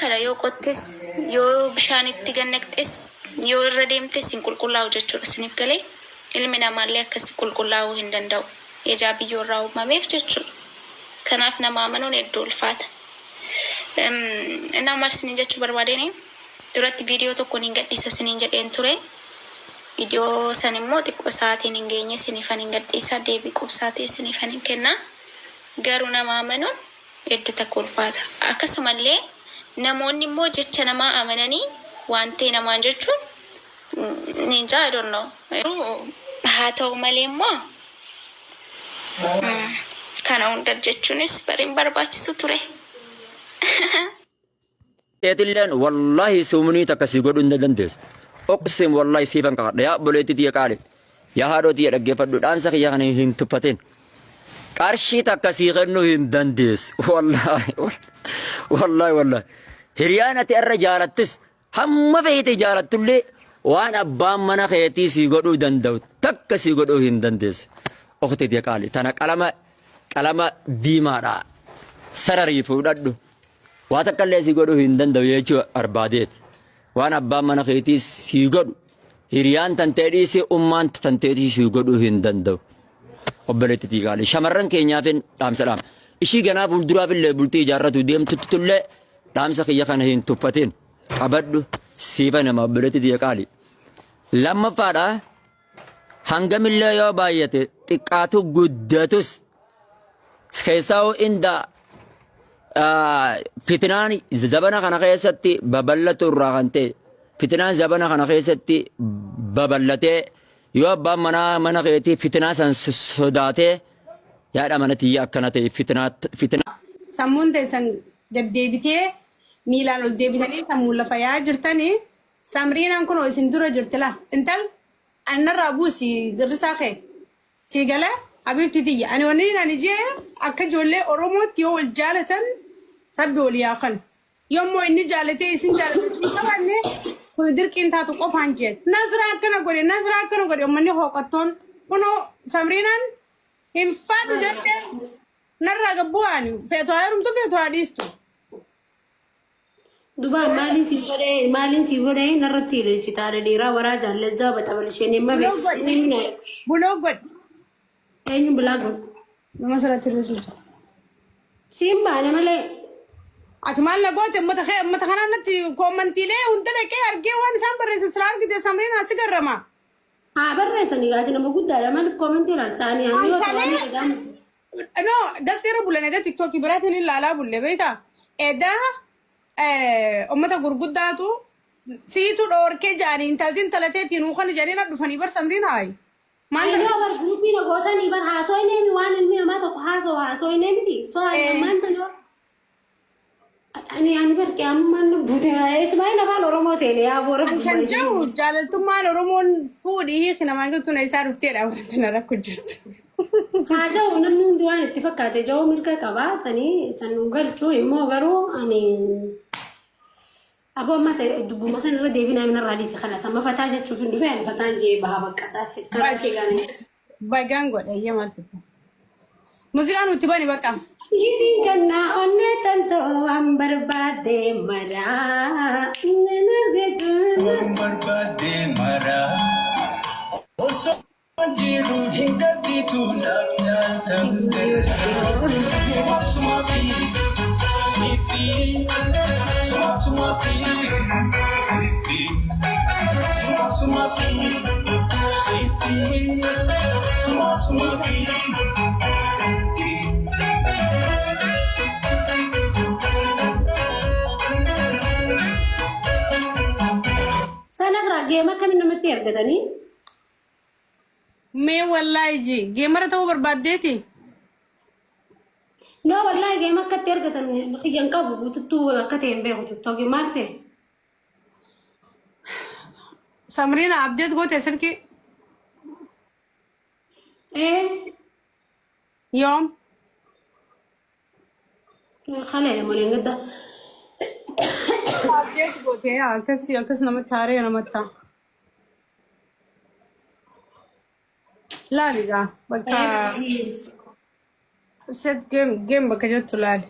Kana yoo qottes, yoo bishaan itti gad naqxes, yoo irra deemtes hin qulqullaa'u jechuudha. Isiniif galee? Ilmi namaallee akkasi qulqullaa'uu hin danda'u. Ejaa biyyoo irraa uumameef jechuudha. Kanaaf nama amanuun hedduu ulfaata. Innaa maal isiniin jechuu barbaadeen duratti viidiyoo tokko niin gadhiisa isiniin jedheen ture. Viidiyoo san immoo xiqqoo sa'aatiin hin geenye isiniifan hin gadhiisa deebii quubsaa ta'e isiniifan hin kenna. Garuu nama amanuun heddu takka ulfaata. Akkasumallee namoonni immoo jecha namaa amananii waan ta'e namaan jechuun ninjaa I don't know. Garuu haa ta'u malee immoo kana hunda jechuunis bari hin barbaachisu ture. Teetilleen wallaahi sumunii takka si godhuu hin dandeessu. Uqsim wallaahi siifan kakadha yaa obboleettii tiyya qaali. Yaa haadhoo tiyya dhaggeeffadhu dhaamsa kiyya kana hin tuffatin. Qarshii takka sii kennuu hin dandeessu. Wallaahi wallaahi wallaahi. Hiriyaan ati irra jaalattus hamma feete jaalattullee waan abbaan mana keetii sii godhuu danda'u takka sii godhuu hin dandeessu. Ukhti tiyya qaali tana qalama qalama diimaadha. Sararii fuudhadhu. Waa takka illee si godhuu hin danda'u jechuu barbaadeeti. Waan abbaan mana keetii si godhu hiriyaan tantee dhiisee ummaan tanteetii si godhuu hin danda'u. Obboleettii tiigaalee shamarran keenyaafin dhaamsa dhaama. Ishii ganaa fuulduraaf illee bultii ijaarratu deemtutti illee dhaamsa kiyya kana hin tuffatin qabadhu siifa nama obboleettii tiyya qaali. Lammaffaadha hangamillee yoo baay'ate xiqqaatu guddatus Keessaa'u inda fitinaan zabana kana keessatti babal'atu irraa kan ta'e fitinaan zabana kana keessatti babal'atee yoo abbaan manaa mana keetii fitinaa san sodaatee yaadha mana tiyya akkana ta'e fitinaa fitinaa. Sammuun teessan gad deebitee miilaan ol deebitanii sammuun lafa yaa'aa jirtanii samriinaan kunoo isin dura jirti laa intal annarraa buusi girrisaa kee Sii galee habiibti tiyya ani wanni ani jee akka ijoollee Oromootti yoo wal jaalatan rabbi walii haa kanu. Yoommoo inni jaalatee isin jaalate isin qabanne kun dirqiin taatu qofaan jeen. Nasraa akkana godhe Nasraa akkana godhe uummanni hooqattoon kunoo Samriinaan hin fadhu jette narraa gabbu'aani feetu haa heerumtu feetu haa dhiistu. Dubaa maaliin sii godhee maaliin sii godhee narratti ililchitaadha dhiiraa waraa jaallezzaa baxabal isheen hin Buloo godhi. mabeetti. Buloo godhi. Eenyu bilaa godhu? Nama sirratti hir'isuusa. Siin baane malee. Ati maal na goote ummata kee ummata kanaa natti koommantiilee hunda dhaqee argee waan isaan barreessan sila argite samriin asi garrama. Haa barreessanii gaati nama guddaadha maaliif koomentii ilaalta ani ani yoo ta'u ani egaa. No, gastii irra bulan edaa tiktookii biraatiin hin laalaa bulle beektaa? Edaa ummata gurguddaatu siitu dhoorkee jaanii intalti intalateetiin nuu kana jedhanii na dhufanii bar samriin haayi. Maal Ayyaa bar gruupii na gootanii bar haasoo hin eemi waan ilmi namaa tokko haasoo haasoo hin eemiti. So ani ammaan tana Ani ani bar qiyaamummaan nu buute Ismaa'eel afaan Oromoo seene yaa boora Kan jiru jaalaltummaan Oromoon fuudhii hiiki namaan jettu na isaa dhufteedha wanti na rakku jirtu. Haa ta'u namni hundi waan itti fakkaate ja'uu mirga qaba sanii san nu galchu immoo garuu ani aboo ammas dubbuma san irra deebinaa minarraa dhiise kana sama fataa jechuuf hin dhufe ani fataan jee baha bakka taasiset karaa ishee gaanii. Bagaan godhe eeyyee maal fitte. Muuziqaa nutti bani bakka. Siifin kennaa onnee tantoo waan barbaadde maraa. Nan argatu. Waan barbaadde maraa. Osoo jiru hin gadditu naaf jaaltamte. Sumaaf sumaafi siifi. Sumaaf sumaafi siifi. Sumaaf sumaafi siifi. Sumaaf sumaafi siifi. Sana geema akkamiin namatti ergatanii? Mee wallaahi ji geemara ta'uu barbaaddeeti. No wallaahi geema akkatti ergatan kiyyan qabu guututtuu akka ta'e hin beeku tiktookii maal ta'e? Samriina abdeet goote silkii Ee yoom? kalee malee gadda. Abdeet goote akkasii akkas namatti haaree namatti ta'a. Laali gaa bakka set game game bakka jettu laali.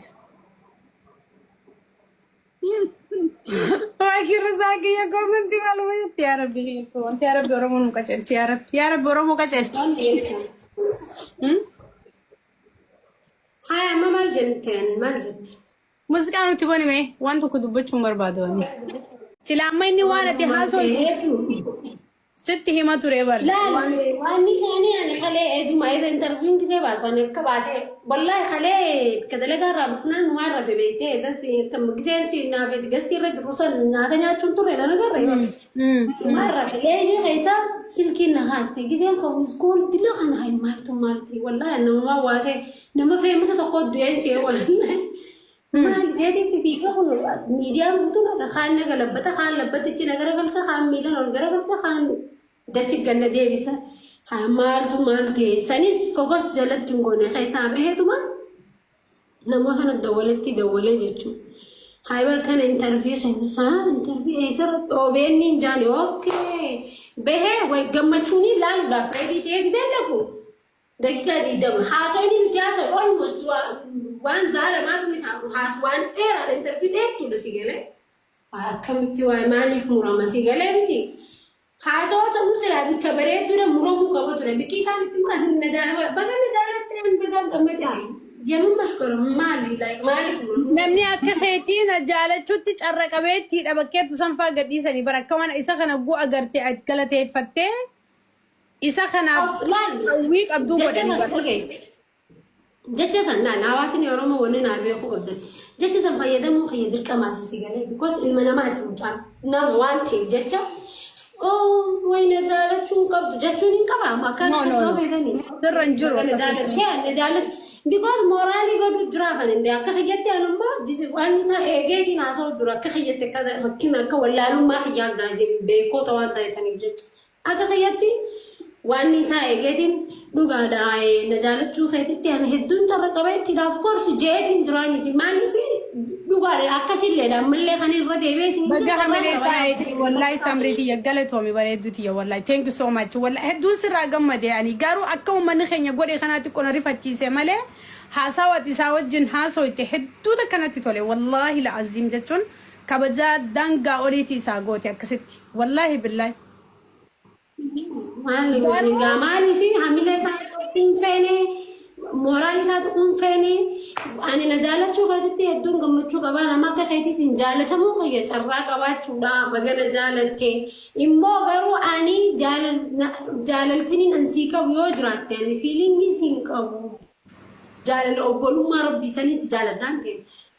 Waa girrisaa kiyya comment maaluma jetti? Yaa Rabbi kiyya comment, yaa Rabbi Oromoo nu qaceelchi, yaa Rabbi, yaa Rabbi Oromoo qaceelchi. Waan beektan. Haa, amma maal jetteen, maal jette? Muuziqaa nuti banime, waan tokko dubbachuun barbaadu ani. Sila amma inni waan ati haasoo sitti hima ture bar. Laal, waan isaanii ani kalee eeduma eeda interviewin gisee baatu ani akka baate, wallahi kalee ka dalagaa irraa dhufnaan waan rafe beektee, eedas giseen si naafeeti gastii irra jiru san nyaata nyaachuun turre nan agarre. Waan rafe leeyii keessa silkiin na haaste giseen kan iskuul dila kana hayi maaltu maalti, wallahi namumaa waate nama feemisa tokko du'een si'ee, wallahi. Maal jeetiin fiiga kun miidiyaan guutuun kaan na galabbata, kaan labbatichi na garagalcha, kaan miilan ol garagalcha, kaan dachi ganna deebisa. Haa, maaltu maal ta'e sanis focus jalatti hin goone, keessaa baheetuma nama kana dawwaletti dawwalee jechuudha. Haa, bar kana interview kenna, haa, interview eessarratti OBN hin jaane, okay, bahee way gammachuun ilaaluudhaaf ready ta'ee gisee dhaqu. Daqiiqaa 20 haasawni nuti haasa'u almost waan zaalamaatu ni taa'u, haas waan dheeraadha, interview dheertuudha si galee. Akkamitti waa maaliif murama si galee miti. Haasawaa sammuu silaa bikka bareedduudha muramuu qaba ture. Bikki isaan itti muran na jaalladha. Baga na jaalatte, an bagaan gammade, yemin mashkura maali, like maaliif muramu? Namni akka keetii na jaalachuutti carra qabeettiidha, bakkeetu sanfaa gadhiisanii bara akka waan isa kana gu agarte ati galateeffattee isa kanaaf hawwii qabduu godhanii bara. Jecha san naan hawaasni Oromoo wanni naa beekuu qabdan. Jecha san fayyadamuu kiyya dirqamaas si galee, because ilma namaati, mucaan nama waan ta'eef jecha oh wayna jaalachuu hin qabdu jechuun hin qaba amma akka No, no, no. beekanii. Sirra hin jiru. Na jaalattee na jaallatu. Because moraalii godhu jira kan inni akka kiyyatti anummaa waan isaa eegeetiin haasa'u jiru, akka kiyyatti akka rakkina akka wallaalummaa kiyyaa gaazii beekota waan ta'eef jecha. Akka kiyyatti waan isaa eegeetiin dhugaadha, na jaalachuu keetitti ani hedduun carra qabeettidha, of course jeetiin jiraanis, maaliif dhugaadha akkasiilleedha, ammallee kan irra deebi'ee isin Baga hamilee isaa eegi, wallahi Samrii tiyya galatoomi, bareedduu tiyya, wallahi thank you so much, wallahi hedduun sirraa gammade. Ani garuu akka uummanni keenya godhe kanaatti qona rifachiise malee haasawaa isaa wajjin haasawite hedduu takka natti tole, wallahi la'aziim jechuun kabajaa daangaa oliitii isaa goote akkasitti, wallahi billahi. Maali egaa, maaliif hamilee isaa tuquun feene, moraal isaa tuquun feene, ani na jaalachuu keessatti hedduun gammachuu qabaa, nama akka keetiitiin jaalatamuu kiyya carraa qabaachuudha, baga na jaalatte. Immoo garuu ani jaalaltiniin an sii qabu yoo jiraatte, ani feelingii siin qabu jaalala obbolummaa rabbii sanii si jaaladhaan ta'e.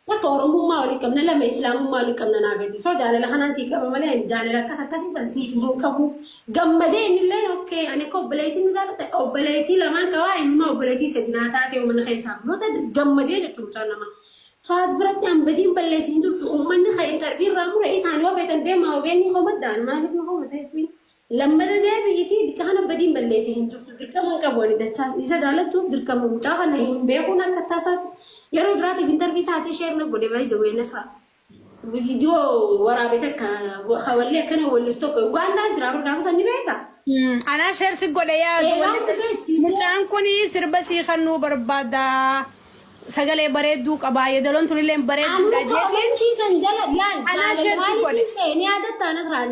Takka Oromummaa walii qabna, lama Islaamummaa walii qabna naa beektu. So jaalala kanaan sii qaba malee ani jaalala akkas akkasii kan siif hin qabu. Gammadee innillee okay, ani akka obboleettii ni jaalladha. Obboleettii lamaan qabaa, innuma obboleettii sadi naa taate mana keessaa noota gammadee jechuun mucaan namaa. So as biratti an badiin balleessin hin jirtu, uummanni kan interview irraa mure isaan yoo feetan deemaa OBN homadhaan maaliif na homata isiin. Lammata deebi'itii bikka kana badiin balleessin hin jirtu, dirqama hin qabu ani dachaa isa jaalachuuf, dirqama mucaa kana hin beekuun akka tasaa yeroo biraatiif interview isaatii share na godhe baay'ee weena isaa. Viidiyoo waraabe takka hawallee akkana wallis tokko Ugaandaan jira gaafa san ni beektaa? Anaa share si godhe yaadu. Eegaan dhufee Mucaan kun sirba sii kannuu barbaada. Sagalee bareedduu qaba. Yeedaloon tunillee bareedduudha Anu jeetiin. comment san jala laal. Anaa share si godhe. Seenii yaadatta anas raan.